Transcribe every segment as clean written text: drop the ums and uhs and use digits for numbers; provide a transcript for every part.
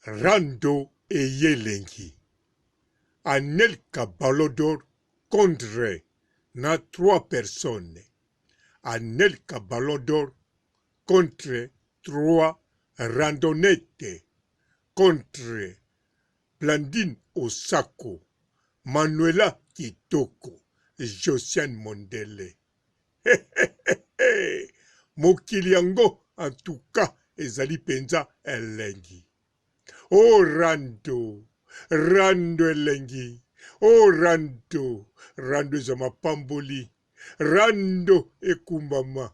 Rando eye elengi. Anelka ballon d'or contre na trois personnes. Anelka ballon d'or contre trois randonnette contre Blandine Osako, Manuela Kitoko, Josiane Mondele. Mokili yango en tout cas ezali penza elengi. Oh rando, rando elengi. Oh rando, rando eza mapamboli. Rando ekumbama.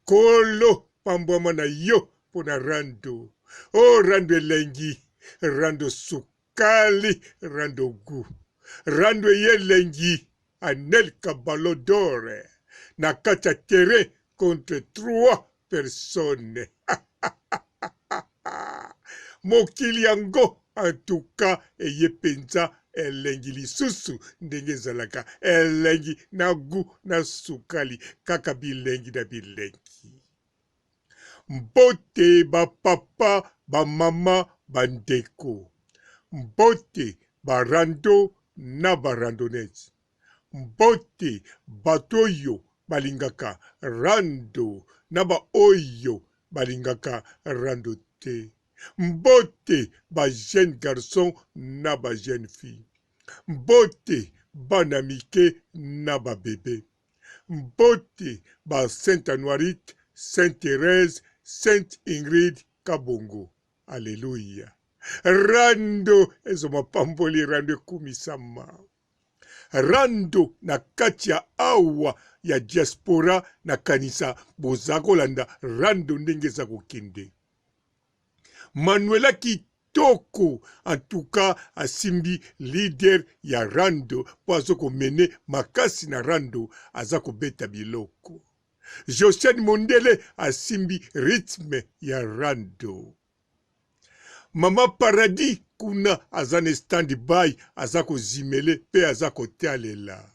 Kolo pambwama na yo pona rando. Oh rando elengi, rando sukali, rando gout. Rando eye elengi. Anelka ballon d'or na kati ya terrain contre trois personnes. Mokili yango en tout cas eye penza elengi lisusu ndenge ezalaka elengi na gout na sukali kaka bilengi na bilengi. Mbote ba papa, ba mama, ba ndeko. Mbote ba rando na ba randonneuse. Mbote bato oyo balingaka rando na ba oyo balingaka rando te. Mbote ba jeunes garçons na ba jeunes filles. Mbote bana mike na ba bebes. Mbote ba Saint Anuarite, Saint Therèse, Sainte Ingrid Kabongo. Alleluia. Rando ezo mapamboli rando ekumisama. Rando na kati ya awa ya diaspora nakanisa boza kolanda rando ndenge eza kokende. Manuela kitoko en tout cas asimbi leader ya rando po azo ko mener makasi na rando aza kobeta biloko. Josiane Mondele asimbi rythme ya rando. Maman Paradis kuna aza na stand by aza kozimele pe aza kotalela.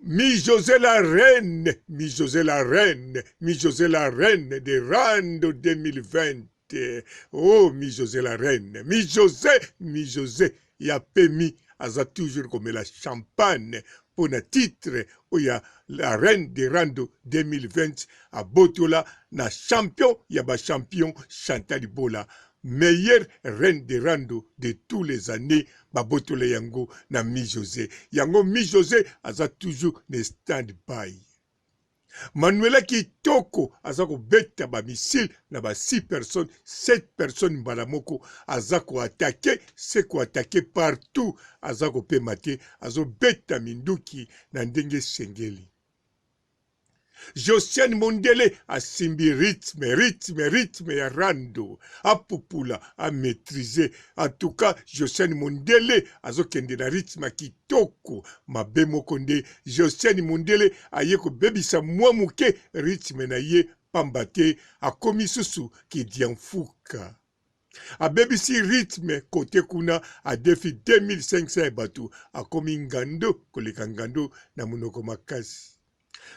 Mi José la reine, mi José la reine, mi José la reine de Rando 2020. Oh, mi José la reine, mi José, mi José ya pemi aza toujours komela champagne mpo na titre oyo ya la reine de Rando 2020 abotola na champion ya ba champion Chantal Bola meilleure reine de rando de tous les années babotola yango na mi Jose yango mi Jose aza toujours na stand by Manuela kitoko aza kobeta ba missile na ba 6 personnes 7 personnes mbala moko aza ko attaquer se ko attaquer partout aza kopema te azobeta minduki na ndenge esengeli Josiane Mondele asimbi rythme, rythme, rythme ya rando. Apupula, a maitriser. En tout cas, Josiane Mondele azokende na rythme ya kitoko. Mabe moko nde Josiane Mondele aye kobebisa mwa moke rythme na ye pamba te akomi susu kidianfuka. Abebisi rythme kote kuna adefi 2500 ya bato akomi ngando koleka ngando na monoko makasi.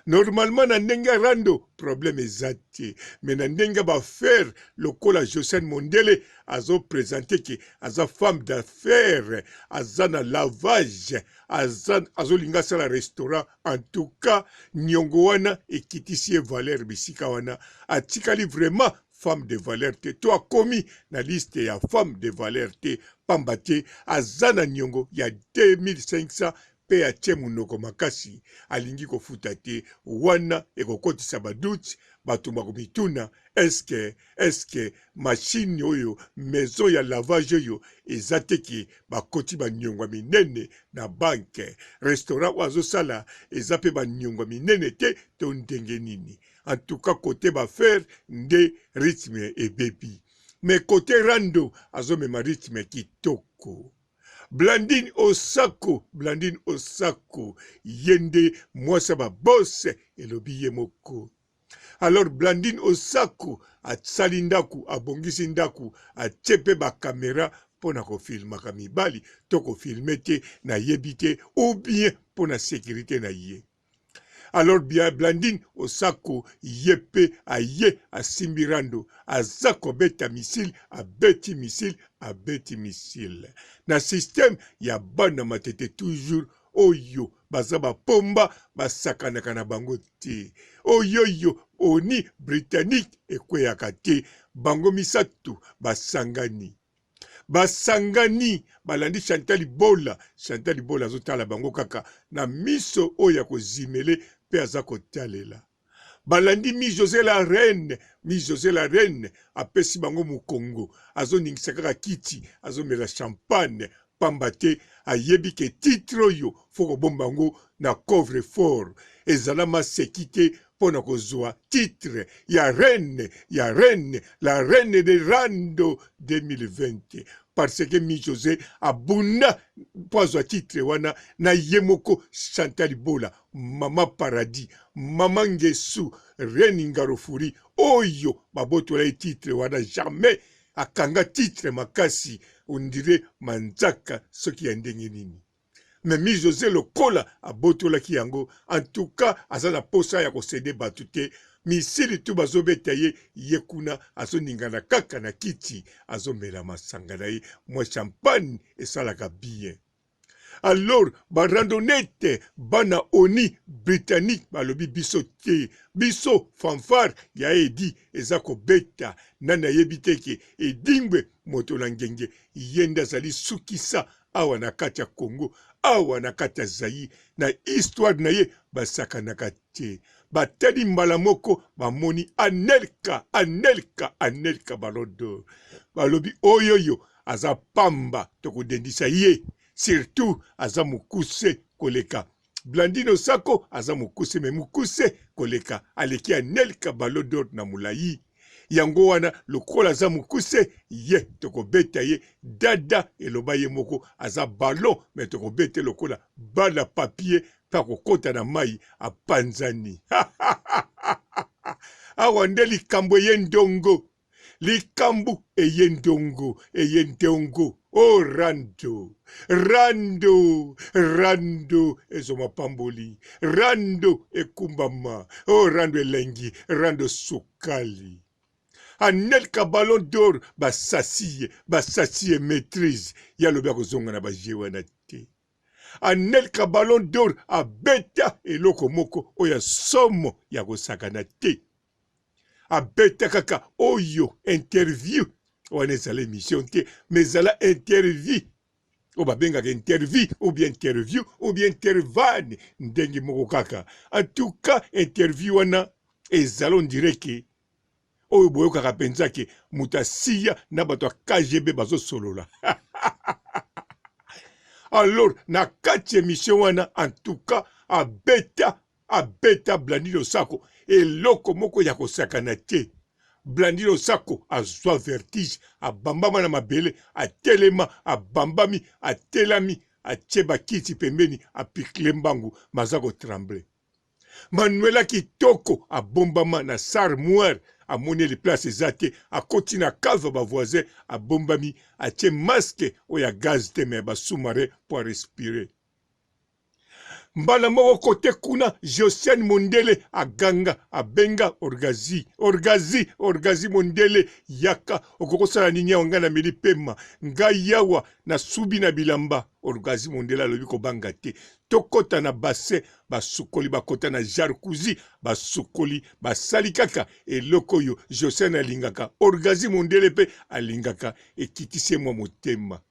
Normalement na ndenge ya rando problème eza te mais na ndenge ya ba affaires lokola Josiane Mondele azo presenter ke aza femme d'affaires aza na lavage aza azolinga asala restaurant en tout cas niongo wana ekitisi ye valeur bisika wana atikali vraiment femme de valeur te to akomi na liste ya femme de valeur te pamba te aza na niongo ya 2500 pe atie munoko makasi alingi kofuta te wana ekokotisa ba doute batu bakomituna est-ce est-ce machine oyo maison ya lavage oyo eza te ke bakoti ba niongo ya minene na banque restaurant oyo azosala eza pe ba niongo ya minene te to ndenge nini en tout cas cote ba fer nde rythme ebebi mais cote rando azomema rythme kitoko Blandine Osako, Blandine Osako, ye nde mwasi ya ba boss elobi ye moko. Alors Blandine Osako asali ndaku, abongisi ndaku, atie pe ba camera mpo na kofilmaka mibali to kofilme te nayebi te ou bien mpo na securite na ye. Alors bien Blandine Osako ye pe aye asimbi rando aza kobeta missile abeti missile abeti missile na système ya bana matete toujours oyo baza ba pomba basakanaka na bango te oyoyo oni britannique ekweyaka te bango misatu basangani basangani balandi Chantal Bola. Chantal Bola azotala bango kaka na miso oyo ya kozimele mpe aza kotalela. Balandi mi Jose la reine, mi Jose la reine apesi bango mokongo, azoningisa kaka kiti, azomela champagne pamba te ayebi ke titre oyo fo kobomba yango na coffre fort, ezala maseki te mpo na kozwa titre ya reine ya reine la reine de rando 2020 parce que mi Jose abunda mpo azwa titre wana na ye moko Chantal Bola mama paradis mama ngesu reine ngarofuri oyo babotola ye titre wana jamais akanga titre makasi ondire manzaka soki ya ndenge nini mais mi Jose lokola abotolaki yango en tout cas aza na posa ya kosede bato te misili tu bazobeta ye ye kuna azoningana kaka na kiti azomela masanga na ye mwa champagne esalaka bien alors ba randonnette bana oni britannique balobi biso te biso fanfare ya edi eza kobeta nani ayebi te ke edingwe moto na ngenge ye nde azali sukisa awa na kati ya Congo, awa na kati ya Zaïre, na histoire na ye basakanaka te. Batali mbala moko bamoni Anelka, Anelka, Anelka Ballon d'Or. Balobi oyoyo aza pamba, tokodendisa ye. Surtout aza mokuse koleka Blandine Osako aza mokuse me mokuse koleka aleki Anelka Ballon d'Or na molayi. Yango wana lokola aza mokuse ye tokobeta ye dada eloba ye moko aza ballon me tokobete lokola bala papier mpe akokota na mai apanzani. Awa nde likambo eye ndongo Likambu eye ndongo eye ndongo oh rando rando rando ezo mapamboli rando ekumbama oh rando elengi rando sukali Anelka ballon d'or basasi ye basasi ye maîtrise ye alobi akozonga na ba jeux wana te Anelka ballon d'or abeta eloko moko oyo ya somo ya kosakana te abeta kaka oyo interview wana ezala emission te mais ezala interview oyo babengaka interview ou bien interview ou bien intervane ndenge moko kaka en tout cas interview wana ezala on dirait ke oyo boyokaka mpenza ke moto asiya na bato ya KGB bazosolola alors na kati ya emission wana en tout cas abeta abeta Blandi Losako eloko moko ya kosakana te. Blandi Losako azwa vertige, abambama na mabele, atelema, abambami, atelami, atie bakiti pembeni, apikle mbangu, maza ko tremble. Manuela kitoko abombama na sarmoire, amoneli place eza te, akoti na cave ba voisin, abombami, atie masque oyo ya gaz te mais ya ba sous-marin po a respirer. Mbala moko kote kuna Josiane Mondele aganga abenga Orgazi, Orgazi, Orgazi Mondele yaka okokosala nini awa ngai nameli pema ngai awa nasubi na bilamba. Orgazi Mondele alobi kobanga te, tokota na bassin basukoli bakota na jarkuzi basukoli basali kaka eloko oyo Josiane alingaka Orgazi Mondele pe alingaka ekitisi ye mwa motema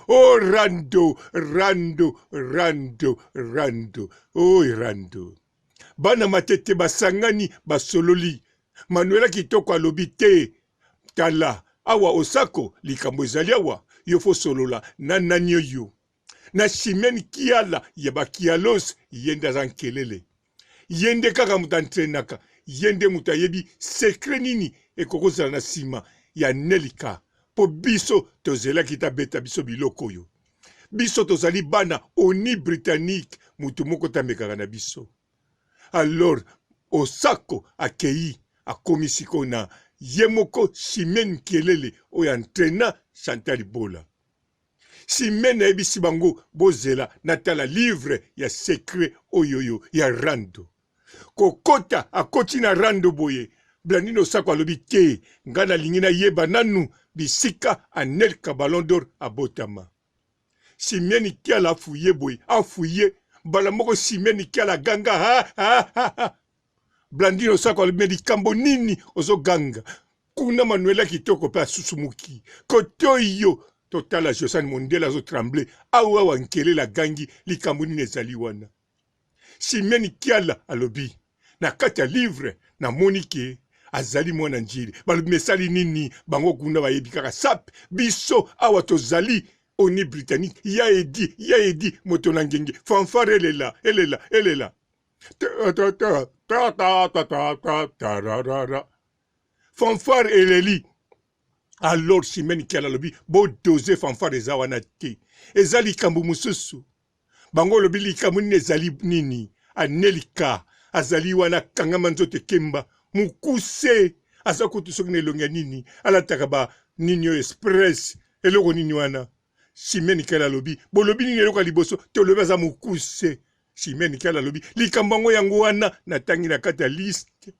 o oh, rando rando rando rando o oh, rando bana matete basangani basololi manuela kitoko alobi te tala awa osako likambo ezali awa yo fosolola na nani oyo na Chimène Kiala ya ba Kialos ye nde aza nkelele ye nde kaka moto antrenaka ye nde moto ayebi secret nini ekoki kozala na nsima ya Nelika mpo biso tozelaki te abeta biso biloko oyo biso tozali bana oni britannique moto moko te amekaka na biso alors Osako akei akomi sikoyo na ye moko Chimène Nkelele oyo antrena Chantal Bola. Simene ayebisi bango bozela natala livre ya secret oyoyo ya rando. Kokota akoti na rando boye Blandine Osako alobi te nga nalingi nayeba nanu bisika Anelka Ballon d'Or abotama. Simieni Kiala afuye boye afuye mbala moko Simieni Kiala aganga ha ha ha ha. Blandine Osako alobi me likambo nini ozoganga kuna Manuela kitoko pe asusumuki kotoyo totala Josane Mondele azo tremble awa awa nkelele agangi likambo nini ezali wana. Simieni Kiala alobi na kati ya livre namoni ke azali mwana Ndjili. Balobi me esali nini? Bango kuna bayebi kaka sape, biso awa tozali oni britannique ya edi ya edi moto na ngenge fanfare elela elela elela fanfare eleli alors Simieni Kiala alobi bodose fanfare eza wana te, eza likambo mosusu. Bango olobi likambo nini ezali nini? Anelika azali wana akangama nzoto ekemba mokuse aza kutu soki na elongi ya nini alataka ba nini oyo express eloko nini wana Chimene Kiala alobi bolobi nini eloko ya liboso tolobi aza mokuse Chimene Kiala alobi likambo yango yango wana natangi na kati ya liste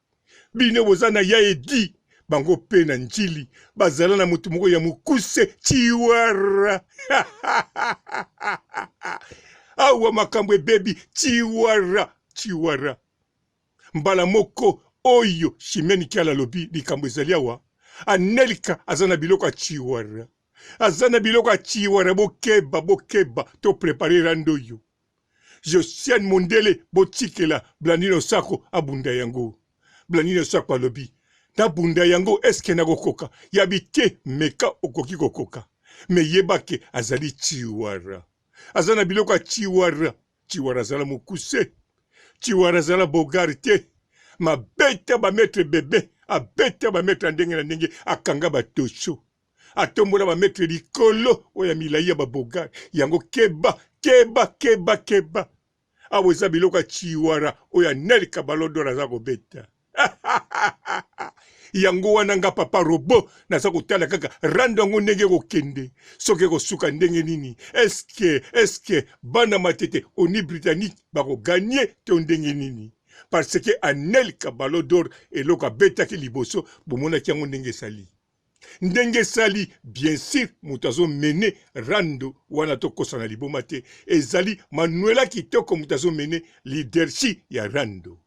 Bino boza na ya edi bango pe na njili bazala na moto moko ya mokuse chiwara awa makambo ebebi chiwara chiwara mbala moko oyo Chimene Kiala alobi likambo ezali awa Anelka aza na biloko ya chiwara aza na biloko ya chiwara bokeba bokeba to prepare rando oyo Josiane Mondele botikela Blandine Osako abunda yango. Blandine Osako alobi nabunda yango eske nakokoka? Yabi te meka okoki kokoka me yeba ke azali chiwara aza na biloko ya chiwara. Chiwara azala mokuse, chiwara azala bogare te, mabeta ba maitre bebe abeta ba maitre ya ndenge na ndenge akanga ba tosho atombola ba mètre likolo oyo ya milayi ya ba bogard yango keba keba keba keba awa eza biloko ya chiwara oyo anelka ballon d'or aza kobeta yango wana nga papa robo naza kotala kaka rando yango ndenge ekokende soki ekosuka ndenge nini eske eske bana matete oni britannique bakoganye to ndenge nini parce que anelka ballon d'or eloko abetaki liboso bomonaki yango ndenge esali ndenge esali bien sur moto azo mene rando wana tokosana liboma te ezali manuela kitoko moto azo mene leadership ya rando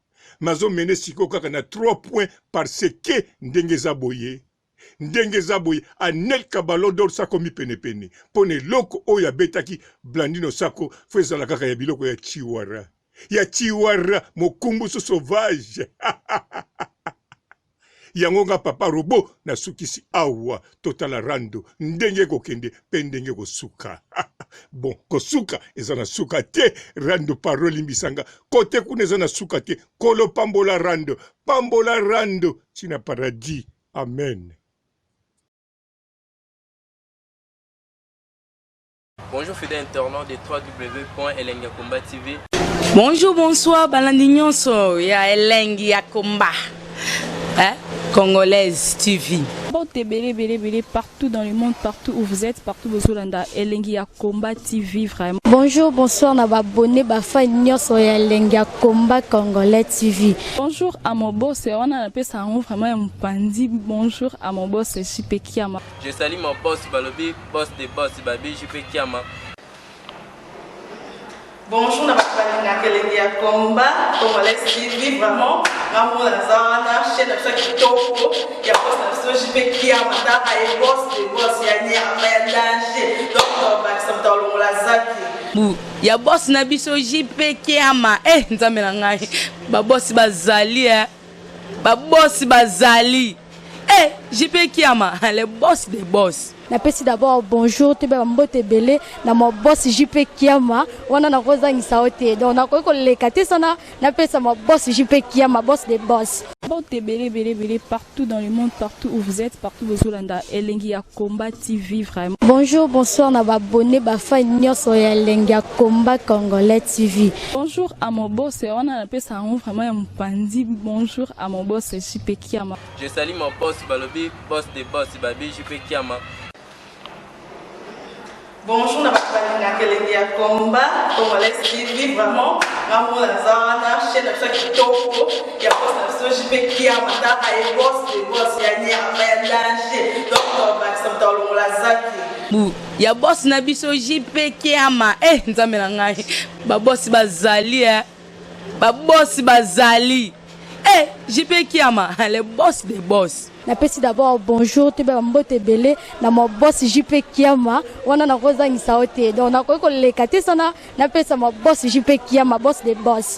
mazo mene sikoyo kaka na 3 points parce que ndenge eza boye ndenge eza boye anelka ballon d'or sakomi penepene mpo na eloko oyo abetaki blandino sako fo ezala kaka ya biloko ya chiwara ya chiwara mokumbusu sauvage Yango nga papa robot nasukisi awa totala rando ndenge ekokende pe ndenge ekosuka bon kosuka eza na suka te rando pardon limbisa nga kote kuna eza na suka te kolo pambola rando pambola rando tina paradis amen. Bonjour fidèle internaute de www.elengiyakomba TV. Bonjour, bonsoir, balandi nyonso ya elengi ya komba. Hein? Congolaise TV. Mbote ebele ebele ebele partout dans le monde partout où vous êtes partout bozolanda elengi ya combat TV vraiment. Bonjour, bonsoir na ba abonné ba fan nyonso ya elengi ya combat congolais TV. Bonjour à mon boss wana napesa yango vraiment ya mopanzi bonjour à mon boss JP Kiama. Je salue mon boss balobi boss de boss babi JP Kiama. Bonjour na bato balingaka elengi ya combat congolais TV vraiment nga moko naza wana chaîne na biso ya kitoko ya boss na biso JP Kiama tala ye boss de boss ya nyama ya danger donc tobakisa moto alongola zaki bu ya boss na biso JP Kiama eh nzambe na ngai ba boss bazali eh ba boss bazali Eh JP Kiama le boss des boss. Napesi d'abord bonjour toyeba ba mbote ebele na ma boss JP Kiama wana nakozangisa yo te donc nakoki koleka te sana napesa ma boss JP Kiama boss des boss. Mbote ebele ebele ebele partout dans le monde partout où vous êtes partout bozolanda elengi ya combat TV vraiment. Bonjour bonsoir na ba abonné ba fan nyonso ya elengi ya combat congolais TV. Bonjour à mon boss wana napesa yango vraiment ya mopanzi bonjour à mon boss JP Kiama. Je salue mon boss balobi boss de boss babi JP Kiama. Bonjour na bato balingaka Elengi ya Combat Congolais TV. Vraiment, ngambo naza wana, chaîne na biso ya kitoko ya boss na biso JP Kiama, taka ye boss de boss ya nyama ya danger. Donc tobakisa moto alongola zaki Bu ya boss na biso JP Kiama. Eh, Nzambe na ngai, babosi bazali, eh. Babosi bazali, eh, JP Kiama, le boss de boss. Napesi d'abord bonjour, toyeba bambote ebele na ma boss JP Kiama. Wana nakozangisa yo te, donc nakoki koleka te sana napesa ma boss JP Kiama, boss de boss.